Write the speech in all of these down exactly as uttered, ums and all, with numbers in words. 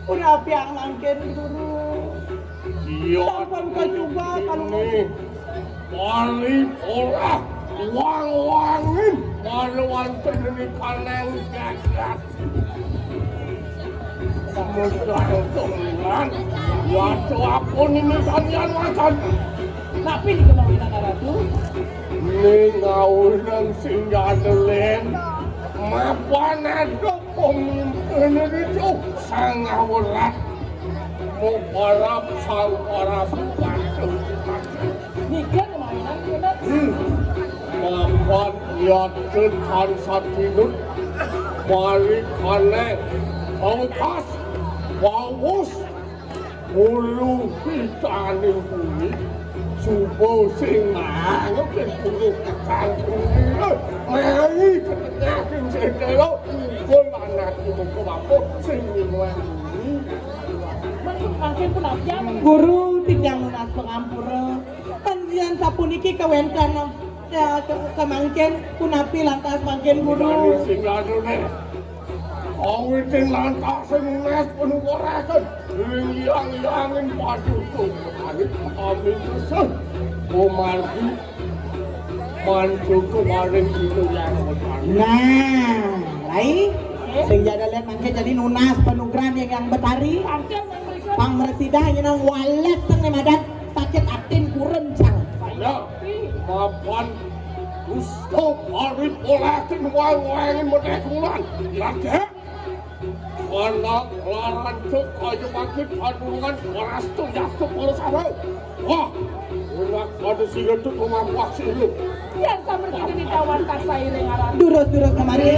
Punapi ang mangkin, Guru? Iya, sampun kacoba, kalau ini. Wali ora wang-wangin malu wonten ing kanang jagat. Mudah-mudahan. Waduh, apa ini sampeyan wacan? Napi nika mawinan, Ratu? Ning ngawinang sing jadelen. Mapan aduh pemimpin itu sangat berat. Mubarab sang para pembantu. Nika kemainan, Raden. Hmm. Mapan yatut tansah tinut. Balik aneh. Pamungkas. Paus. Ulu pitaning bumi. Suba sing manut ing punggung kang kuwi. Mari ketengah ing sedaya. Kul anak ibu kemampu sing ngiwangi. Mangkin punapi? Guru, titiang nunas pangampura. Panjenengan sapuniki kawéntenan, ya, ke-, kemangkin punapi lantas mangkin, Guru? Sing anu nih. Awiting lantas nunas panukaraken. Ing yang-yanging paduka. Amit pesan. Komargi. Mancuku maring pintu yang utama. Nah, Rai, sing jadelen mangke jadi nunas panugrahan yang, yang betari. Pang mresida nyenang wales teng madan sakit atin kurun sang. Ya, mapan gusto paripolaken wang-wangin medhek wulan. Ya, Dek. Anak laran cuk kaya makin panulungan warastu yastu para sawe. Wah, ora pada sing ngetuk pemapuak sini. Yen sampun kene tawan kasairing aran. Durus-durus kemari.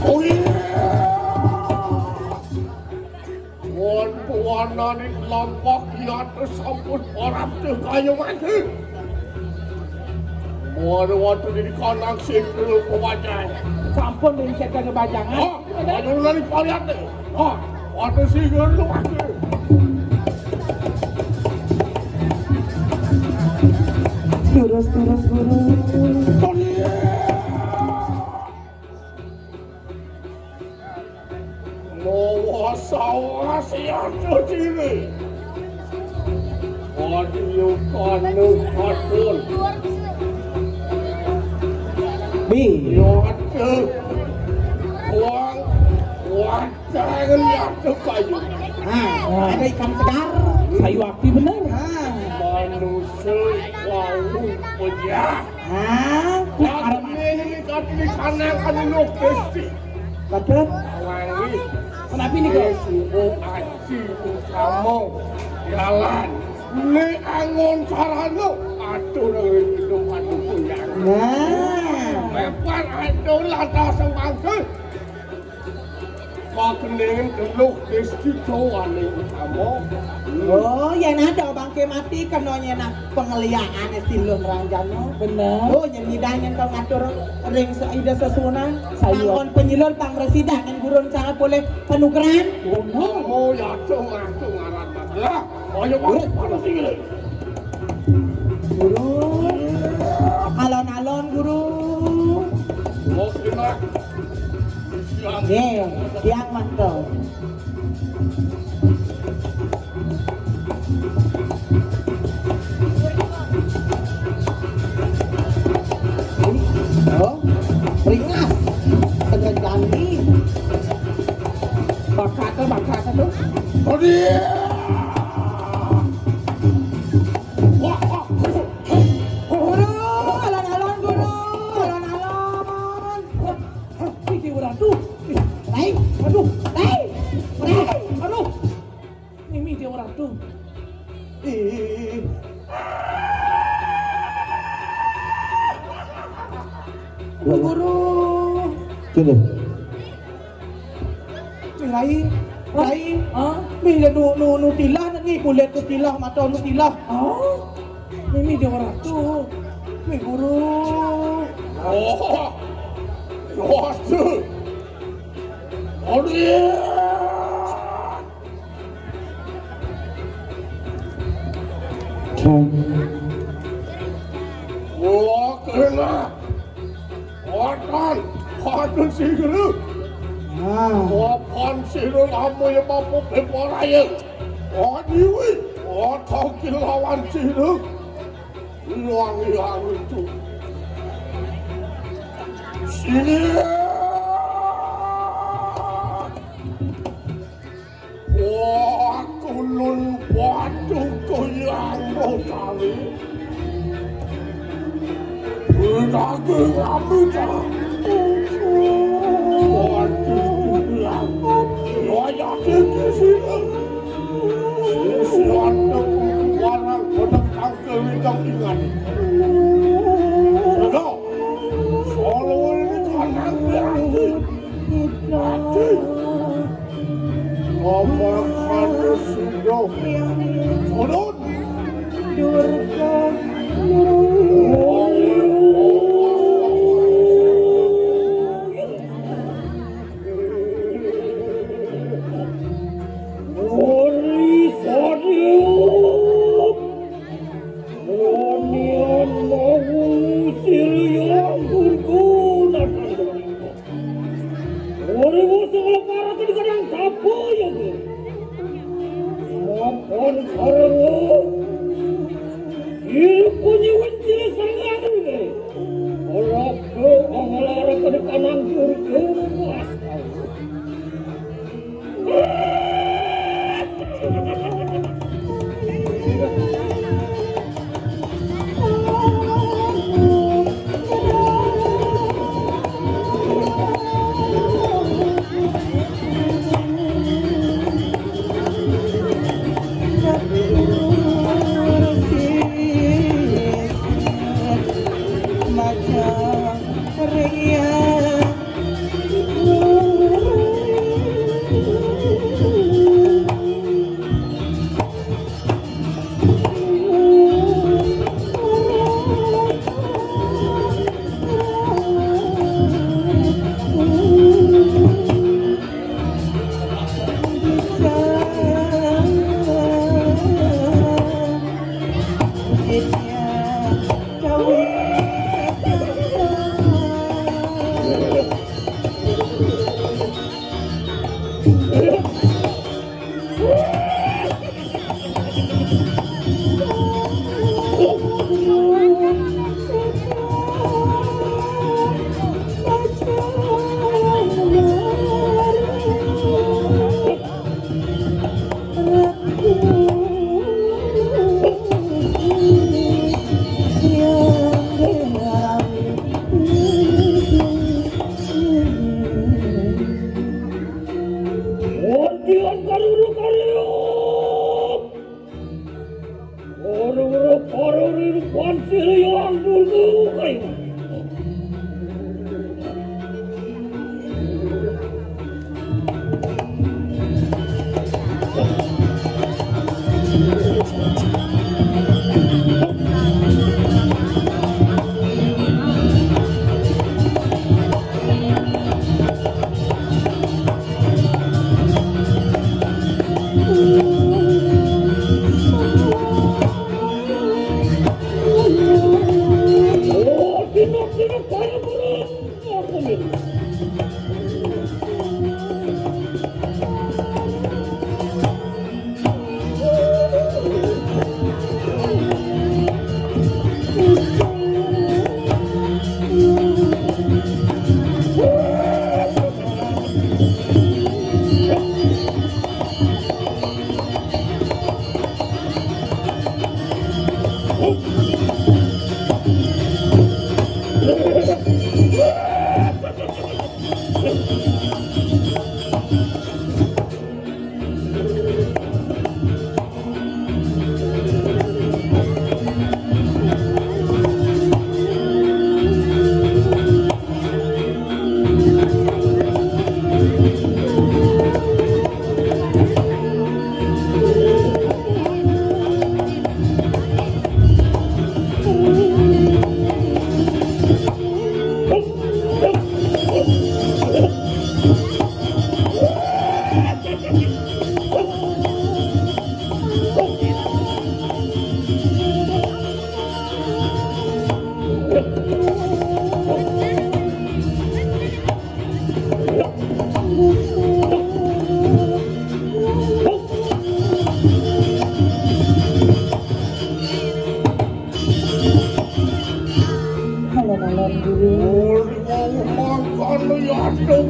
Oh, iya. Won puwanane kelompok kiat sampun ora kaya mati. Mara waktu diri kanang sikil pewajahan. Sampun diri sekar kebajangan. Oh, ayo lari paliate. Oh, waktu sikil lu mati. Terus, terus, guru. Mawa sawas ya ciri. Adiyo kanu katon. Bi. Yate. Wang. Wang. Jangan yate kayu. Ah, ada ikan segar. Sayu akti bener. Ah. Manusia wau pejah. Ah, arep ini katene kanang anu lho Gusti. Betul. Wangi. Kenapa ini, Gusti? Subuh aji utama jalan. Ini angon sarana. Aduh, itu aduh goyang. Nah. Lebar aduh lantas semangke. Pagendingan geluh Gusti Jawane utama. Oh, yen ada bangke mati kena nyenak pengeliakan Gusti Luh Ranjana. Bener. Oh, yen nyidang yen tau ngatur ring se-, Ida Sesuunan. Sayu. Mangkon penyilur pang resida ngen gurun cara polih panugrahan. Bener. Oh, ya tuh ngatur ngaran masalah. Ayo, Pak, pada sini. Guru. Alon-alon, Guru. Oh, terima. Nggih, tiang mantu. Oh, ringas. Tengah jani. Bakatnya, bakatnya tuh. Oh, dia. Wah, wah. Guru, alon-alon, Guru, alon-alon. Ih, Dewa Ratu. Ih, Rai, aduh, Rai, Rai, aduh. Mimi Dewa Ratu. Ih. Guru. Sini. Rai, Rai. Hah? Mih nu, nu, nu tilah niki, kulit nu tilah, mata nu tilah. Oh, Mimi Dewa Ratu. Mih Guru. Oh, Ratu. Oh, iya. Sira. Ah. Papan sira lamu ya mampu beporaya. Aniwi, otoki lawan sira. Ilang-ilang itu. Sira. Wah, kulun waduh goyang modali. Daging amita. Waduh goyang. Wayah iki sira. Sisi waduh warang bodhek tangkil witang ingani. Sira. Solo ini kanang berarti. Mati. Amarga sida turun. Ori sadya. Onian mau sirya surga nang. Ora wis ngleparaken kadang sapa ya, Gur? Mapan karena iku nyuwun cilik sangang, Gur. Ora kok nglaraken kanang surga. Ora-ora para ring pancir yang dulu.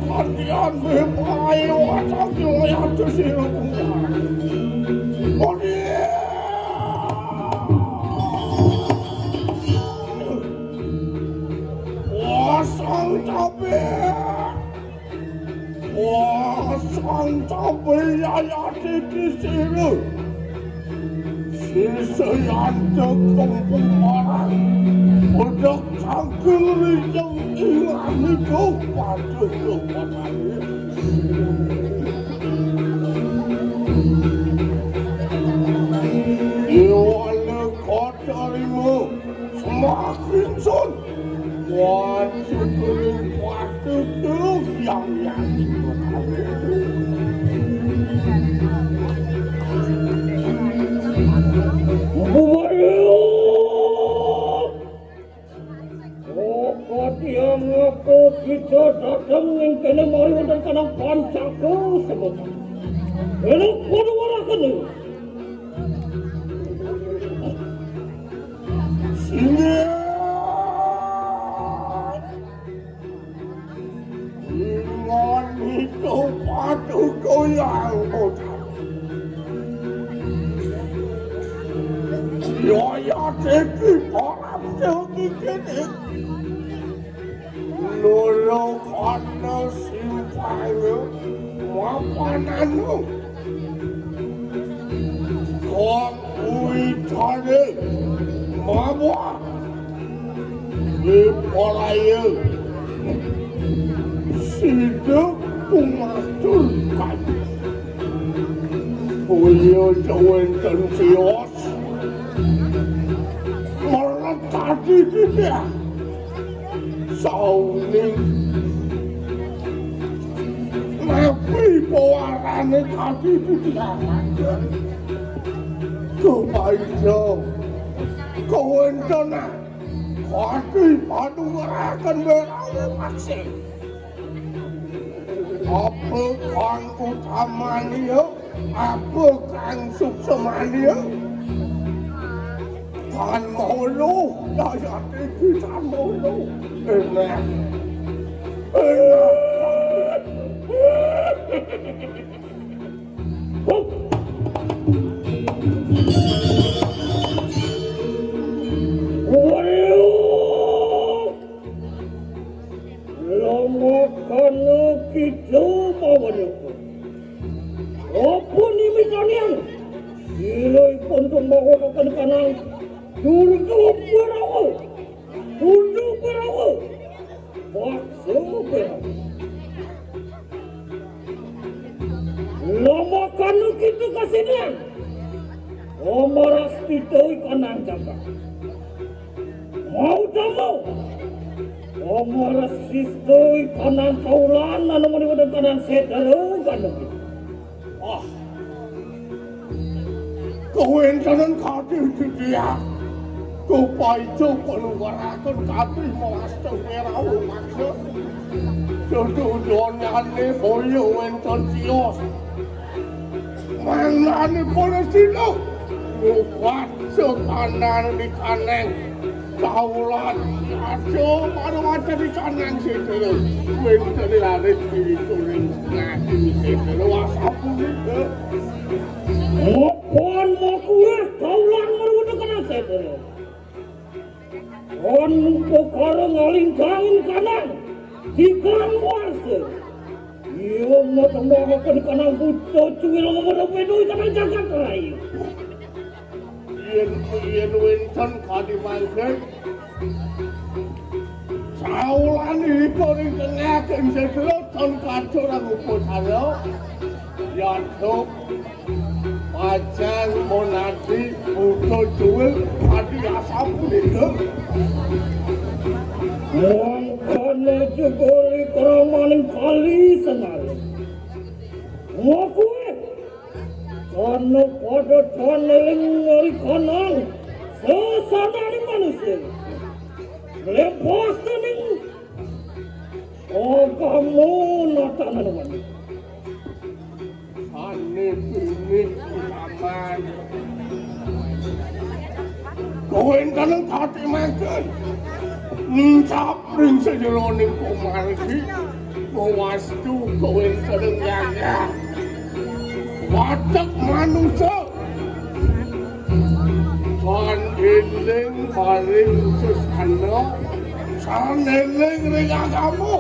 Kandian bebae watang yo atus ira. Odi. Wasang tabe. Wasang tabe yayati kisira. Sisayanta kempung marang. Udak cangkir rijeng ilang itu patut kepatani. Iwale kotorimo semakin sun. Wajib kuning patut yang yang. Bubayo. Pokok yang aku kita datang ning kene mari wonten kanang pancaku sebut. Enak padha warah kene. Singgih. Iman itu patuko yang ucap. Yoyo teki orang teki kene. Lolo kana simpang mapananu. Kang uitane mabwa. Ipolaya sida kumatur kayu. Boyo wenten cios. Melet tadi tidak. Sauning. Napi pewarane tadi tidak. Kebaik. Kawentenan. Ati panungaraken werawa maksih. Apa kang utamani ya? Apa kang suksemani ya? Kan mulu, daya tinggi kan mulu. Enak. Enak. Waduh. Lamakana kita mawon. Apa nimitanian? Sira ipun tumbawa kanang. Durga Berawa. Durga Berawa. Baksa Berawa. Lamakana kita kasenian. Omaras kita ikanang jagat. Mau tak mau. Omaras kita ikanang kaulan, anu muni wonten kanang sedera kanang. Ah. Kawentenan katih titiang. Kupaica panungaraken katih mawasta werawa maksa. Sedodonane boya wenten tios. Manane Palestina. Ngupat sekanane kaneng. Kaulan aja marang aja di kaneng sedera. Wenten laris diri kuning ngati sedera. Wasapunika. Ngopon mau kuwe kaulan marang aja kaneng sedera. Kon pekara ngalingkangin kanang, tigang warsa. Iya, mau tembakaken kanang buta cuwil ngomong penuh kanang jagat raya. Yen, yen wenten kadi mangken, saulan ipun ing tengah ing sedera ton kacurang upasana. Yadok Pacang monadi buta cuwil adi asapunika. Mangkana jebul ing kramaning kali Sengalu. Ngakuwe kana pada taneling ngarikanang sesananing manusia. Lepas dening agama natanan manusia. Ane pinih utaman. Kawéntenan kati mangkin. Nincap ring sajeroning pamargi. Wastu kowe seneng nyangga. Watek manusa. Tan eling maring sesana. Tan eling ring agama.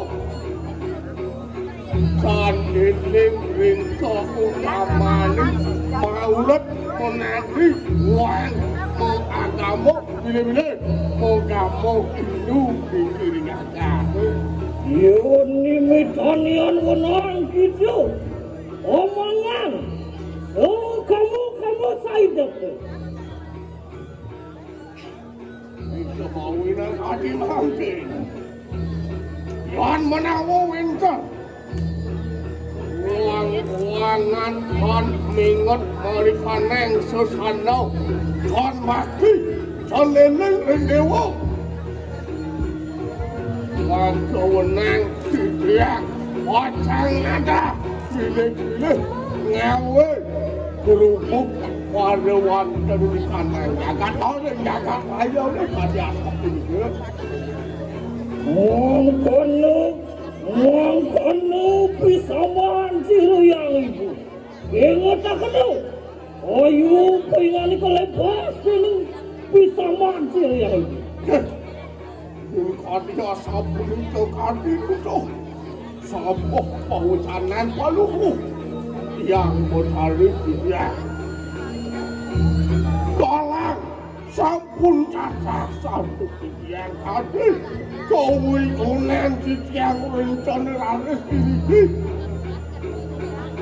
Tan eling ring kautamane maurat menagri wan agama. Bilih-bilih, moga-moga pinuh pikiring agama. Yen nimitanian wenang kita, omongan, oh, kamu, kamu saidepe. Kita mawinan adi mangkin. Yan menawa wenten. Wang-wangan kon mingot marikaneng sesana kon bakti sanening ring dewa. Wangkawenang titiang pacang ada pilih-pilih ngawe kerupuk pada wonten di kanang jagat oleh jagat raya oleh pada asap ini. Mangkana, mangkana pisaman sira yang ibu. Ingetakena, ayu pinganika lebas dening pisaman sira yang ibu. Yen kadi asapunika kadi putuh. Sampun pawecanan paluhu. Yang Betari Titiang. Tolong. Sampun cacah sampun titiang adi. Kawi kunen titiang rencana raris diriki.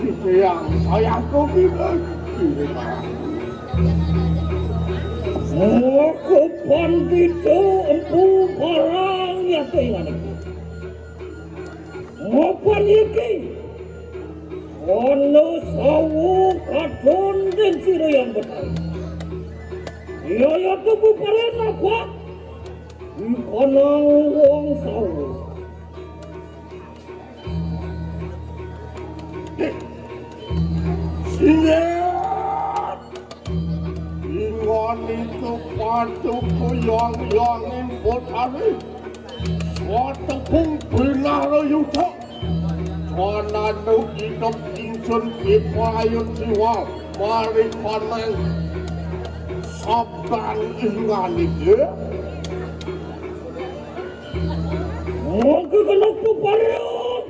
Titiang sayang kawina. Maka pandita empu barang yata ingan. Mapan iki ana sawu kadon den sira yang betari. Iya ya tubuh paren apa? Ikanang wong sawu. Siap. Ingon itu padu kuyang-yangin putari. Watepung binara yuda. Sananu idep ingsun dipayu jiwa. Mari paneng sabdan ingan iki. Mungkin kena puparian.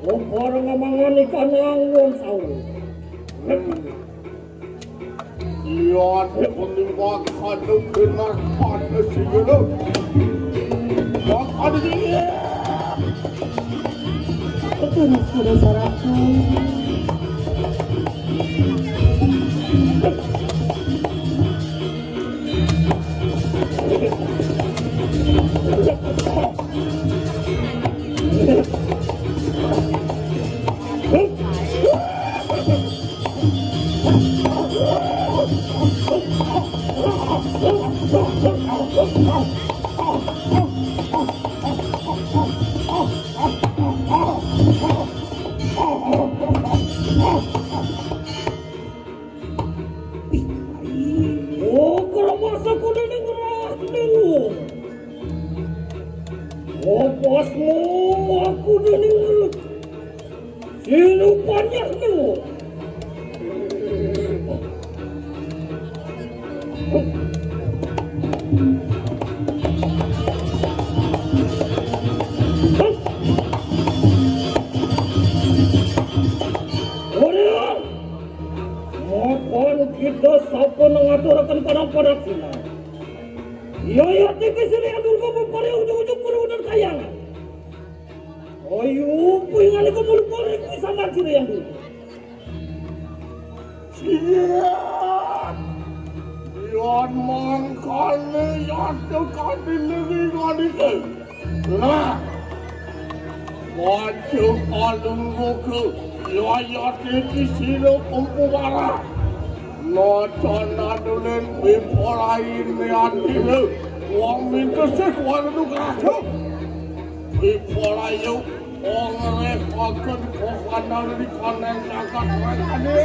Lebar ngamangan ikan anggon sawo. Iya, dia pun makan dengan panas sih gitu. Makan ini. Betul, saudaraku. Oh, kramasa kuning rasmu. Oh, pasmu aku dening ngelut. Sinu panjang tu. Ora. Mapan kita sapa nang aturaken padang padaksina. Iya, iya, tinggi sini yang dulu beberapa ujung-ujung perundan kayangan. Ayo, pingali ke mulut mulut kuwi sampean sini yang dulu. Siap. Yon mangkane yadukane lengi nganike. Nah, wajah kalungguku, yayat iki sira kumpuwara. Nacan adulen bipolain meanire, wong mintesih warnu kasuk. Bipolayu, wong rek akan kohanan di kanan jagat rayane.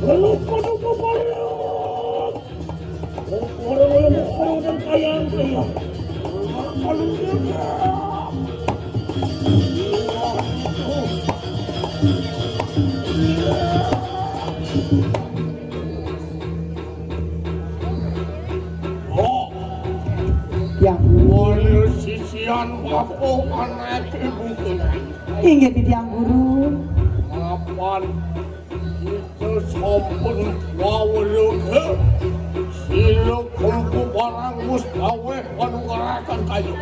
Kalau pada kepala, orang-orang kaya saya. Kalau dia Yang Wali sisian wapo anak ibu kena. Inggih titiang guru. Mapan kita sampun wawruga. Sila kulku barang wis aweh panungkarakan kayu.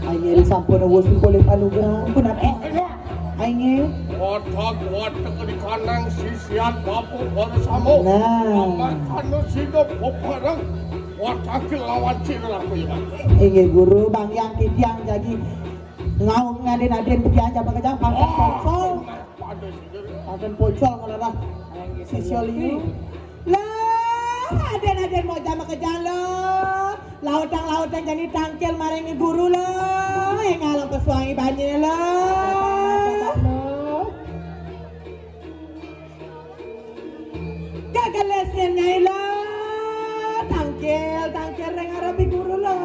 Ayo sampun wis polih panugrahan punapa? Ayo. Inggih. Watak-watak di kanang sisian bapak para sama. Nah. Amakana sida bebareng watake lawan sira laku ya. Inggih guru, bang yang titiang jagi ngaum ngaden-aden pian jam kerja pangkat pocol. Pangkat pocol ngelarah sisya liu. Lah, aden-aden mau jam kerja lo. Lautang-lautang jani tangkil maring guru lo. Engalang pesuangi banye lo. Gageles nyai lo. Tangkil, tangkil ring arep guru lo.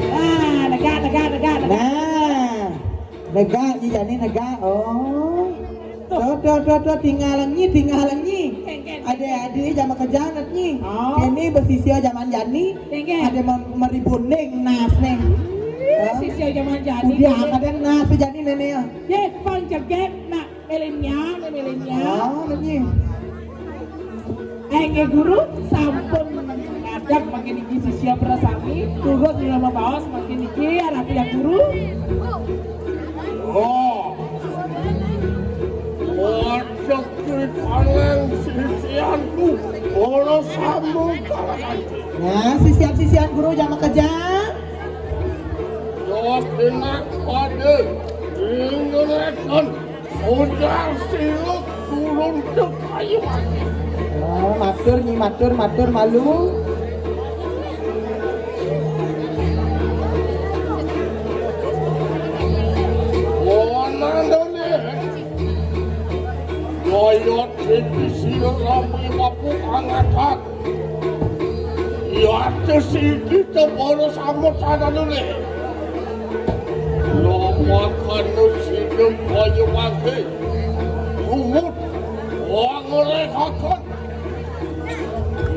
Nah, negak, negak, negak, negak. Nah, negak, nyi jani negak. Oh. Tuh, tuh, tuh, tuh, tinggal nyi, tinggal nyi. Ada adik zaman kerja anak nyi. Oh. Ini bersisia zaman jani. Ada meribunding nas nih. Sisia zaman jani. Udah, ada nas jani nenek ya. Ye, pang jeget nak milenial, nih milenial. Oh, nyi. Inggih guru, sampun ngadeg mangkin niki sisia prasami, terus nira mabaos mangkin niki arep ya guru. Oh. Wajah kripalang sisianku, ora sambung kalahan. Nah, sisian-sisian guru jam kerja. Jawab enak pada ingerekan. Ujar siluk turun ke kayu. Oh, matur nyi matur matur malu. Wananane. Loyot siti sira ramai wapu angatat. Yate siki tebara samut sananune. Lomakana sida kaya mangke. Umut wangrehaken.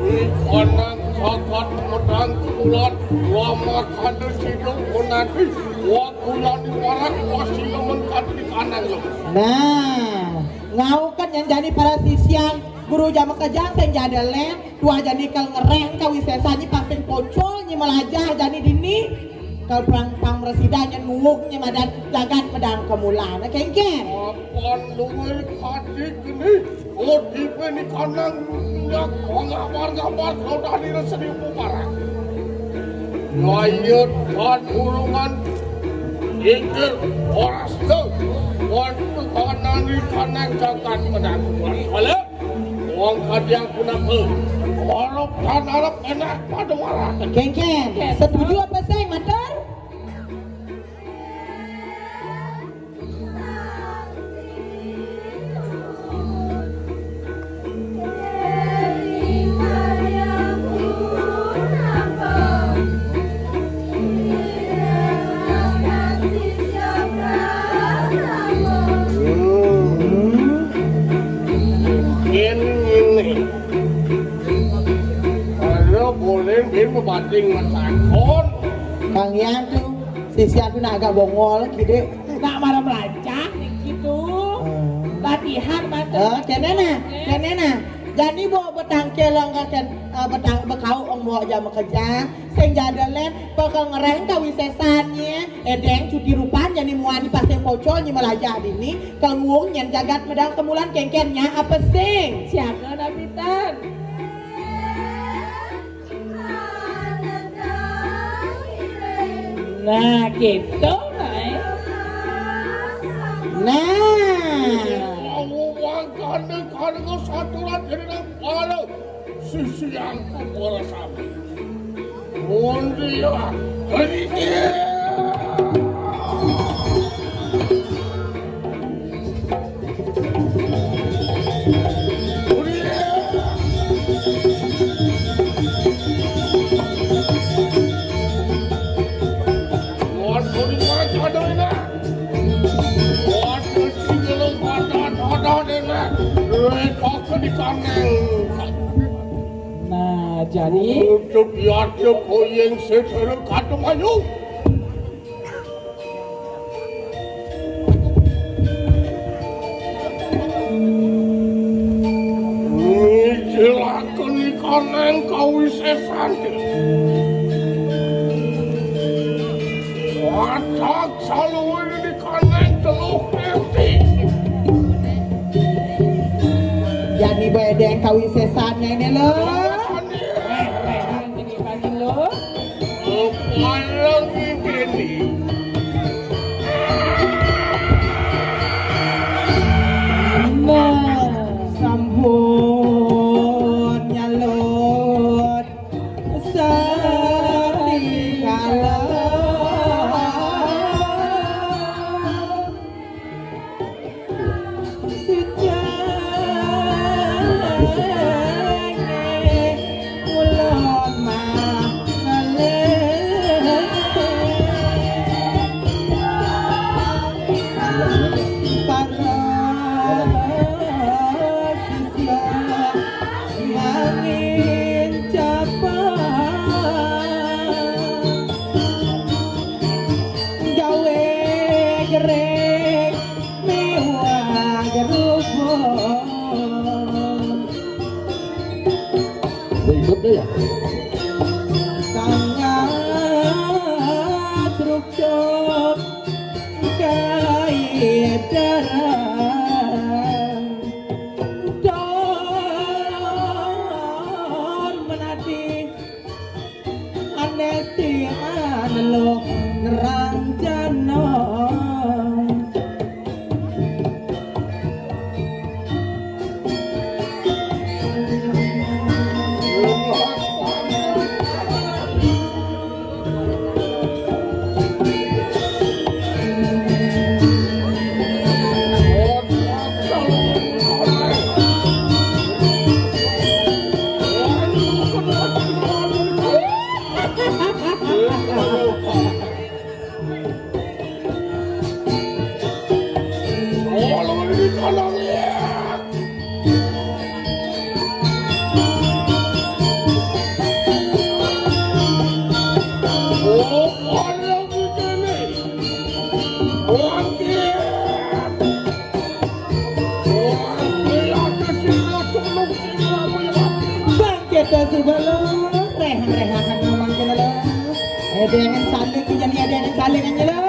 Wikanang jagat medang kulat. Lomakana sida menanti. Wakulani warak wasilemen kanthi kanang. Nah, ngauken yang jani para sisian guru jam kejang sing jadelen. Tuah jani kal ngereng ka wisesan nyi pang ping pocol nyi melajah jani dini. Kal prang pang mresida nyen nuwuk nyi madan jagat medang kemulan. Kengken. Apan luwih kadi geni. Kodipe ni kanang minyak ngabar-ngabar kau tadi reseni mubarak. Layut kan ulungan ikir orasta. Wan kanani kanang jagat medang kemulan. Halo. Wong kadiang punapa? Orok tan arep enak pada warake. Kengken, setuju apa sing matur? Ini, ini. Kalau boleh, dia membanting matakon. Kang Yan tuh, sisi aku nak agak bongol, gitu. Nak marah melacak, gitu. Latihan, bantu. Eh, kene nah, kene nah. Jadi bawa betangke langgakan, eh, betang bekau ong bawa jam kerja. Sing jadelen, bakal ngereng kawisesanye. Edeng cuti rupan, jadi muani pasir pocol, nyi melajah dini. Kengwung nyen jagat medang kemulan kengkennya apa sing? Siaga napitan. Nah, gitu, Mai. Nah, Ande karya saturan dene nang pala sisian pemorosami. Mundi ya. Waduh, ini mana jodoh ini? Waduh, si Gelung, waduh, waduh, ini. Eh, kok di kaneng? Nah, jani. Untuk yadnya koyeng sedere kadem ayu. Ngijilaken ikaneng kawisesan. Watak saluwih ikaneng teluh kerti. Jani bedeng kawisesan ini lho. Ini lho. Palang ini. Nah, sampun nyalut sari kala. Gawe gerek miwah gerubuk. Berikutnya ya. Sangat rukcuk kait darah. Dor menati Anesti anelo nerang jano. Bangkit si balung, rehan-rehan mangkin lho. Edengan calik, jadi edengan calik aja lho.